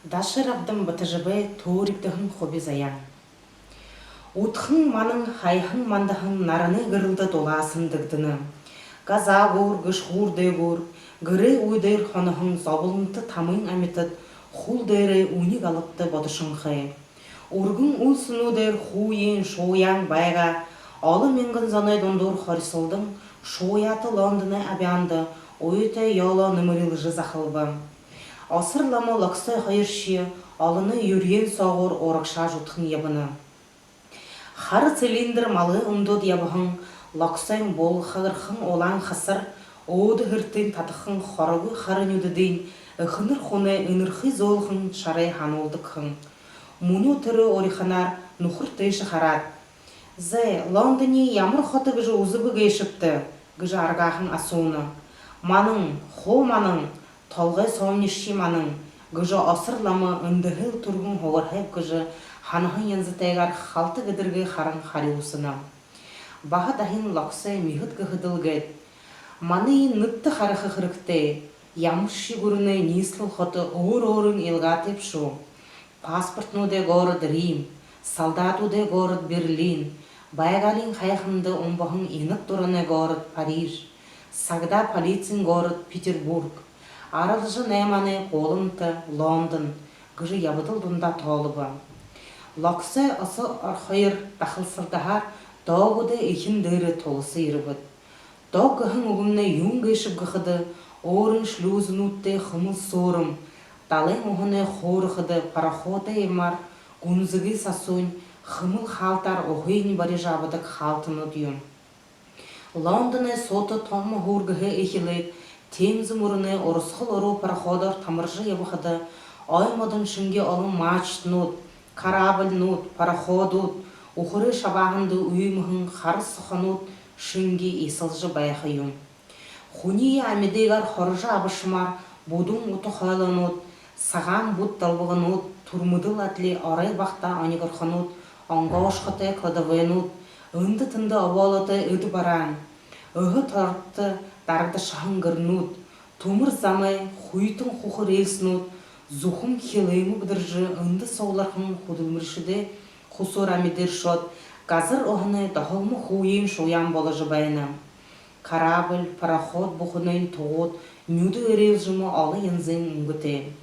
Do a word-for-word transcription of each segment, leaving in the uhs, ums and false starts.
Даширабдан Батожабай. «Төөригдэһэн хуби заяан». Удхан манан, һайхан мандаһан наранай гэрэлдэ дулаасан дэгдэнэ. Газаагуур, гэшхүүр дээгүүр, гэрэй үйдээр хоноһон зоболонто тамын амитад хүл дээрээ үниг алабта бодошонхой. Үргэн үйлсэнүүдээр хүйн шууяан байгаа олон мянган зоной дундуур хорисолдон, шууяата Лондоной абяанда уйтай ёолоо нэмэрилжэ захалба. Осор лама Локсой хоёршье олоной юрьеэн соогуур урагшаа жудхан ябана. Хара цилиндр малгай үмдөөд ябаһан Локсойн булхагархан улаан хасар, өөдэ һэртын татаһан хорогүй хара нюдэдынь эхэнэр хүнэй энэрхы зөөлэһэн шарай һануулдаг һэн. Мүнөө тэрэ уриханаар нүхэр тээшэ хараад: «Зай, Лондониие ямар хото гэжэ үзэбэ гээшэбта?» — гэжэ аргааһан асууна. «Манан, хуу манан, толгой соомнишье манан», — гэжэ Осор лама эндэһээл түргэн һугархайб гэжэ һанаһан янзатайгаар халта гэдэргээ харан харюусана. Баһа дахин Локсой мяхад гэхэдэл гээд: «Манай нютагта хараха хэрэгтэй. Ямаршье гүрэнэй ниислэл хото өөр өөрын илгаатай бшуу. Паспортнуудай город Рим, солдатуудай город Берлин, байгаалиин һайханда умбаһан инаг дуранай город Париж, сагдаа полициин город Петербург, аралжа наймаанай гуламта Лондон», — гэжэ ябадал дундаа тоолобо. Локсой Осор хоёр дахалсалдаһаар доогуудай эхин дээрэ туласа ерэбэд. Дог гэһэн үгэмнай юун гээшэб гэхэдэ, өөрын шлюзэнүүдтэй хэмэл сөөрэм, далайн уһанай хөөрхэдэ пароходой ямаар гүнзэгы сасуунь хэмэл хаалтаар уһыень барижа абадаг хаалтанууд юм. Лондоной суута томо һүүргэһээ эхилээд, Темзэ мүрэнэй урасхал уруу пароходоор тамаржа ябахада, ой модон шэнги олон мачтанууд, корабльнууд, пароходууд, үхэрэй шабааһанда үймэһэн хара сохонууд шэнги исалжа байха юм. Хүниие амидыгаар хорожо абашамаар бүдүүн ута хоолойнууд, сагаан бүд далбаганууд, түрмэдэл адли орой багта онигорхонууд, онгоошхотой кладовойнууд, эндэ тэндэ обоолоотой эд бараан, эһэ торогто дарагдашаһан гэрнүүд, түмэр замай хүйтэн хүхэ рельснүүд, зүхэн хилээмэ бэдэржэ эндэ сугларһан хүдэлмэришэдэй хүсөөр амиды ершөөд, газар уһанай доһолмо хүйн шууяан боложо байна. Корабль, пароход бүхэнэйнь тугууд, нюдэ эрьелжэмэ олон янзын үнгэтэй.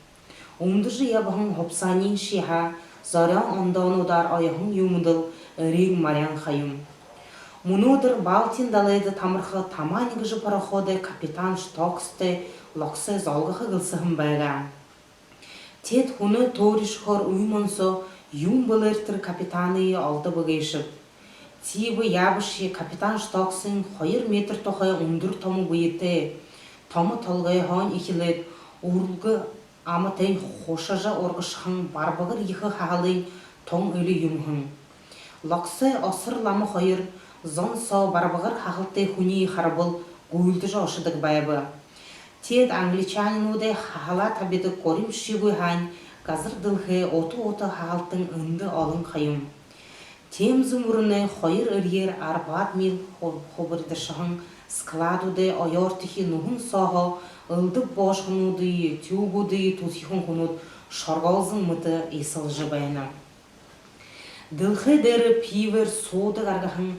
Үмдэжэ ябаһан һубсааниинь шье һаа, зорёон ондоонуудаар оёһон юумэдэл эреэн маряан ха юм. Мүнөөдэр Балтиин далайда тамарха «Тамань» гэжэ пароходой капитан Штокстой Локсой золгохо гэлсэһэн байгаа. Теэд хүнэй төөришэхөөр үймэн соо юун бэлээр тэрэ капитаные олдобо гээшэб. Тиибэ яабашье капитан Штоксын хоёр метр тухай үндэр томо бэетэй, томо толгойһоонь эхилээд, үргэ аматайнь хушажа ургашаһан барбагар ехэ һаһалынь тон эли юм һэн. Локсой Осор лама хоёр зон соо барбагар һаһалтай хүниие харабал гүйлдэжэ ошодог байба. Теэд англичанинуудай һаһалаа табидаг гуримшьегүй һаань, газар дэлхэй ута ута һаһалтан эндэ олон ха юм. Темзэ мүрэнэй хоёр эрьеэр арбаад миль ху-, хубаридашаһан складуудай оёорто эхи нүхэн сооһоо элдэб боошхонуудые, тюбүүдые түлхиһэн хүнүүд шоргоолзон мэтэ исалжа байна. Дэлхэй дээрэ пивээр суудаг аргаһан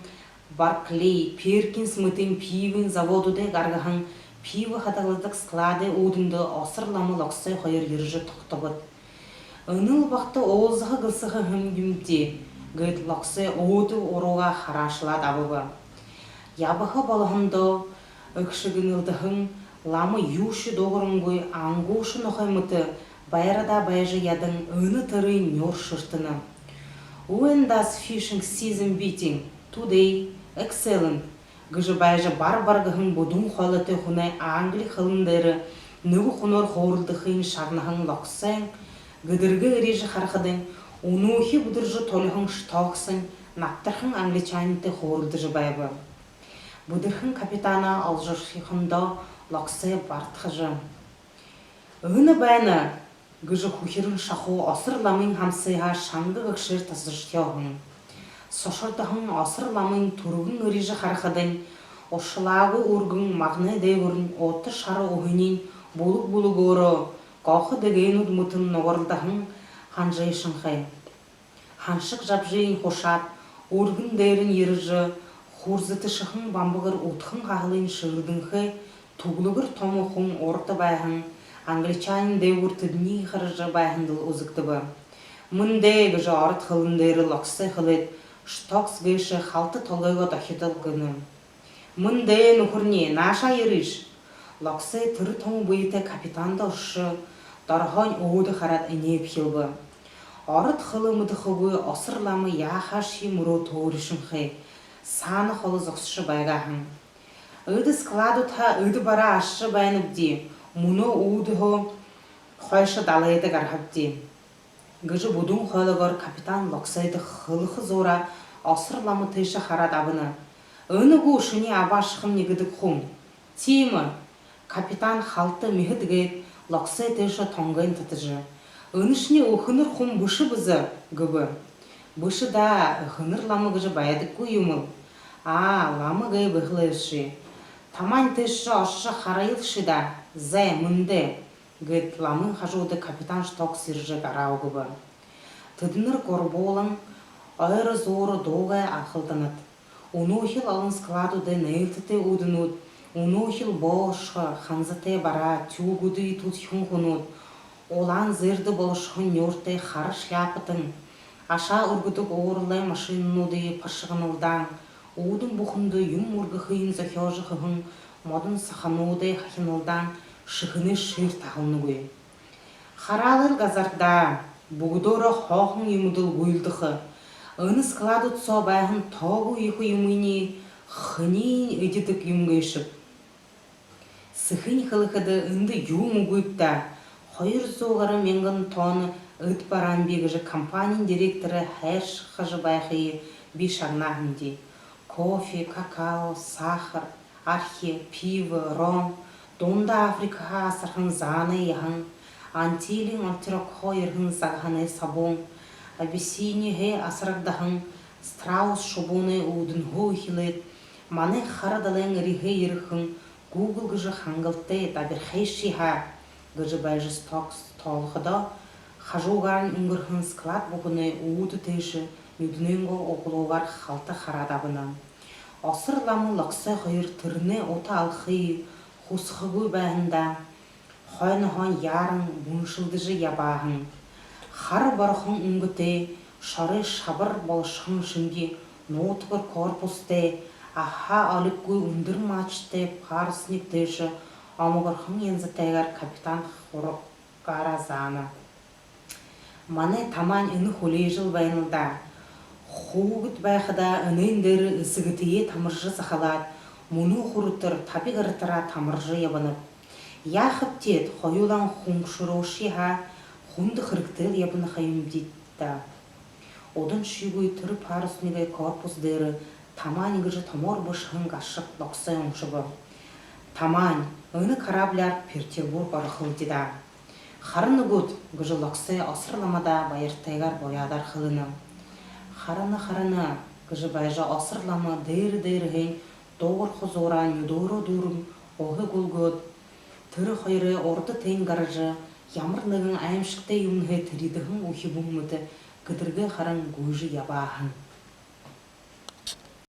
Барклей, Перкинс мэтын пивын заводуудай аргаһан пива хадагаладаг складай үүдэндэ Осор лама Локсой хоёр ерэжэ тогтобод. «Энэл багта уулзаха гэлсэһэн һэм юм даа», — гээд Локсой өөдөө уруугаа хараашалаад абаба. Ябаха болоһондоо эгшэгэнэлдэһэн лама юушье дуугарангүй, ангууша нохой мэтэ байрадаа байжа ядан, энэ тэрэнь нюур шэртэнэ. «When does fishing season begin? Today. Excellent», — гэжэ байжа бар-бар гэһэн бүдүүн хоолойтой хүнэй англи хэлэн дээрэ нэгэ хүнөөр хөөрэлдэхыень шагнаһан Локсойн гэдэргээ эрижэ харахадань, үнөөхи бүдэржэ тулиһан Штоксынь набтархан англичанитай хөөрэлдэжэ байба. Бүдэрхэн капитанаа олжорхиһондоо Локсой бартахажа: «Энэ байна!» — гэжэ хүхирэн шахуу Осор ламын һамсыһаа шанга гэгшээр тасаршохёо һэн. Сошордоһон Осор ламын түргэн эрижэ харахадань, ушалаагүй үргэн магнай дээгүүрнь ута шара уһаниинь бүлэг бүлэгөөрөө Гохо дэгээнүүд мэтын нугаралдаһан ханжайшанхай. Ханшаг жабжыень хушаад, үргэн дээрэнь ерэжэ, хурзаташаһан бамбагар удхан хаһалынь шэрдэнхэй, түглэгэр томо хүн урда байһан, англичанин дээгүүр тэдэниие хаража байһандал үзэгдэбэ. «Мэндэ!» гэжэ ород хэлэн дээрэ Локсой хэлээд, Штокс гээшэ халта толгойгоо дохидол гэнэ. «Мэндэ, нүхэрни, наашаа ерыш!» Локсой тэрэ томо бэетэй капитанда ошожо, дороһоонь өөдэ хараад энеэбхилбэ. Ород хэлэ мэдэхэгүй Осор лама яахашье мүрөө төөришэнхэй, саана холо зогсожо байгаа һэн. «Эдэ складуудһаа эдэ бараа ашажа байнабди, мүнөө өөдһөө хойшо далайда гарахабди», — гэжэ бүдүүн хоолойгоор капитан Локсойдо хэлэхэ зуураа, Осор лама тээшэ хараад абана. «Энэ гү шинии абаашаһан нэгэдэ хүн?» «Тиимэ». Капитан халта мэхэ гээд, Локсой тээшэ тонгойн татажа: «Энэшни эхэнэр хүн бэшэ бэзэ?» — гэбэ. «Бэшэ даа, эхэнэр лама гэжэ байдаггүй юм лэ». «Аа, лама гээ бэхэлэйши. Тамаань тээшэ ошожо хараял ши даа. Зай, мэндэ», — гээд, ламын хажууда капитан Штокс ерэжэ гараа үгэбэ. Тэдэнэр гурбуулан ойро зуура дуугай алхалданад. Үнөөхил олон складуудай нээлтэтэй үүдэнүүд, үнөөхил бошхо ханзатай бараа, тюгүүдые түлхиһэн хүнүүд, улаан зээрдэ болошоһон нюуртай хара шляпатан, ашаа үргэдэг ууралай машинануудые паршаганалдаан, үүдэн бүхэндэ юумэ үргэхыень зохёожо хэһэн модон сахануудай хахиналдаан шэхэнэй шиир таһалнагүй. Хараал газар даа, бүгэдөөрөө хоохон юумэдэл гүйлдэхэ. Энэ складууд соо байһан тоогүй ехэ юумыень хэниинь эдидэг юм гээшэб? Сэхынь хэлэхэдэ, эндэ юумэ үгыб даа. Хоёр зуу гаран мянган тонно эд бараан бии гэжэ компаниин директор хайршахажа байхые би шагнаа һэмди. Кофе, какао, сахар, архи, пиво, ром, Дунда Африкаһаа асарһан заанай яһан, Антилиин альтерокһоо ерэһэн загаһанай сабуун, Абиссиниһээ асарагдаһан страус шубуунай үүдэнһөө эхилээд, манай хара далайн эрьеһээ ерэһэн Гугл гэжэ хангалтай дабирхайшье һаа, — гэжэ байжа Штокс тоолоходоо, хажуугаарнь үнгэрһэн склад бүхэнэй үүдэ тээшэ нюдэнэйнгөө углуугаар халта хараад абана. Осор лама Локсой хоёр тэрэнэй ута алахые хүсэхэгүй байһандаа, хойноһоонь яаран бүншэлдэжэ ябаа һэн. Хара борохон үнгэтэй, шорой шабар болошоһон шэнги нуутагар корпустай, аһа олиггүй үндэр мачтатай парусник тээшэ омогорхон янзатайгаар капитан хургаараа заана. Манай тамаань энэ хүлеэжэл байнал даа. Хүүгэд байхадаа энээн дээрэ эсэгэтэеэ тамаржа захалаад, мүнөө хүрэтэр таби гаратараа тамаржа ябанаб. Яахаб теэд, хоюулан хүнгшэрөөшье һаа, хүндэ хэрэгтэйл ябана ха юмбди даа. Уданшьегүй тэрэ парусникай корпус дээрэ «Тамань» гэжэ томоор бэшэһэн гашаг Локсой уншаба. «Тамань, энэ корабляар Петербург орохолди даа». «Харана гүт?» — гэжэ Локсой Осор ламада баяртайгаар буряадаар хэлэнэ. «Харана, харана», — гэжэ байжа Осор лама дээрэ дээрэһээнь дуугарха зуураа нюдөөрөө дүүрэн уһа гүлгөөд, тэрэ хоёрой урда тээнь гаража, ямар нэгэн аймшагтай юумэнһээ тэрьедэһэн үхибүүн мэтэ гэдэргээ харан гүйжэ ябаа һэн.